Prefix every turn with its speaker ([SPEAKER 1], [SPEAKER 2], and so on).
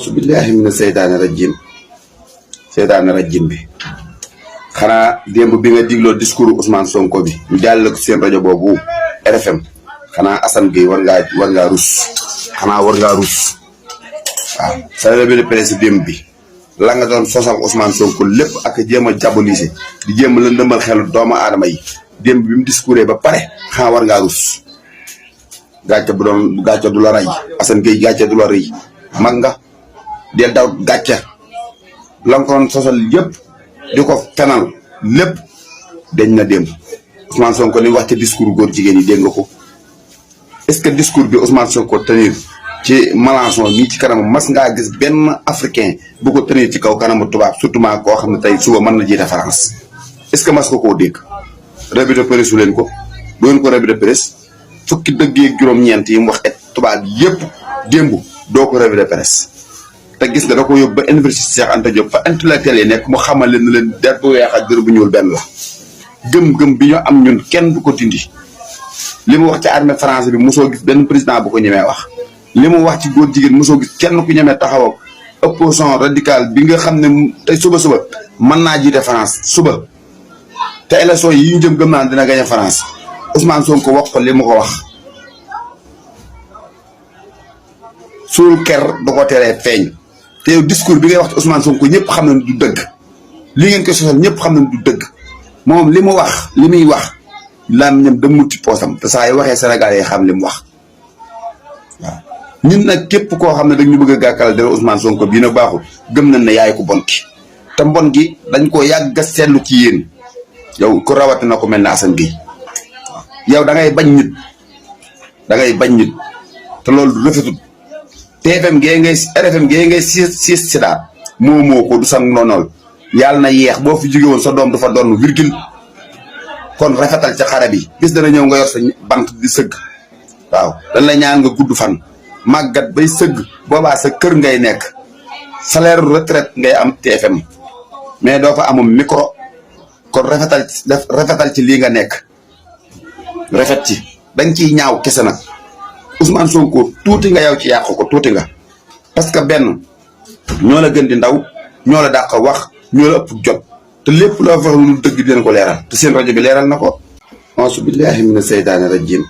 [SPEAKER 1] billahi mina seytaane rajim bi xanaa démb bi nga digloo discours Ousmane Sonko bi ñu jàllale ko seen rajo boobu RFM xanaa Assane Gueye war ngaa rus xanaa war ngaa rus waaw sa revue de presse démb bi la nga doon sosal Ousmane Sonko lépp ak jéem a diaboliser di jéem a lëndëmal xelu doomu aadama yi démb bi mu discouré ba pare xanaa war ngaa rus gàcce du la rey Assane Gueye gàcce du la rëy mag nga del daw gàcce la nga ko doon sosal yëpp di ko fenal lépp dañ na démb Ousmane Sonko li wax ci discours góor jigéen yi dégg nga ko est-ce que discours bi Ousmane Sonko tenir ci Mélenchon mii ci kanam mas ngaa gis benn africain bu ko tenir ci kaw kanamu tubaab surtout maa koo xam ne tey suba mën na jiite France est-ce que mas ko koo dégg revue de presse leen ko du ngeen ko revue de presse fukki dëgg yeeg juróom-ñeent yi mu wax et tubaab yëpp démb doo ko revue de presse te gis nga da ko yóbbu ba université Cheikh Anta Diop fa intellectuel yi nekk mu xamal leen ne leen der bu weex ak der bu ñuul benn la gëm-gëm bi ñu am ñun kenn du ko dindi li mu wax ci armée français bi mosoo gis benn président bu ko ñemee wax li mu wax ci góor jigéen mosoo gis kenn ku ñemee taxaw opposition radicale bi nga xam ne tey suba mën naa jiite France suba te élection yi ñu jëm gëm naa dina gañe France Ousmane Sonko wax ko li mu ko wax suul ker du ko teree feeñ te yow discours bi ngay wax ci Ousmane Sonko ñëpp xam nañ du dëgg li ngeen koy sosal ñëpp xam nañ du dëgg moom li mu wax li muy wax laan ñam demul ci poosam te saa yi waxee Sénégal yi xam li mu wax waaw ñun nag képp koo xam ne dañ ñu bëgg a gàkkal dara Ousmane Sonko bii na baaxul gëm nañ ne yaay ko bon ki te mbon gi dañ ko yàgg a seetlu ci yéen yow ku rawatina ko mel ne Assane Gueye yow da ngay bañ nit te loolu du rafetut TFM gee ngay RFM gee ngay siis si daal moo ko du sang noonool yàlla na yeex boo fi jóge woon sa doom du fa doon virgule kon rafetal ca xare bi gis dana ñëw nga yor sa bant di sëgg waaw dañ la ñaan nga gudd fan màggat bay sëgg boobaa sa kër ngay nekk salaire retraite ngay am TFM mais doo fa amum micro kon rafetal ci lii nga nekk rafet ci dañ ciy ñaaw kese nag Ousmane Sonko tuuti nga yow ci yàq ko tuuti nga parce que benn ñoo la gën di ndaw ñoo la dàq wax ñoo la ëpp jot te lépp loo wax lu dëgg di leen ko leeral te seen rajo bi leeral na ko. auzu billahi mina seytaane rajim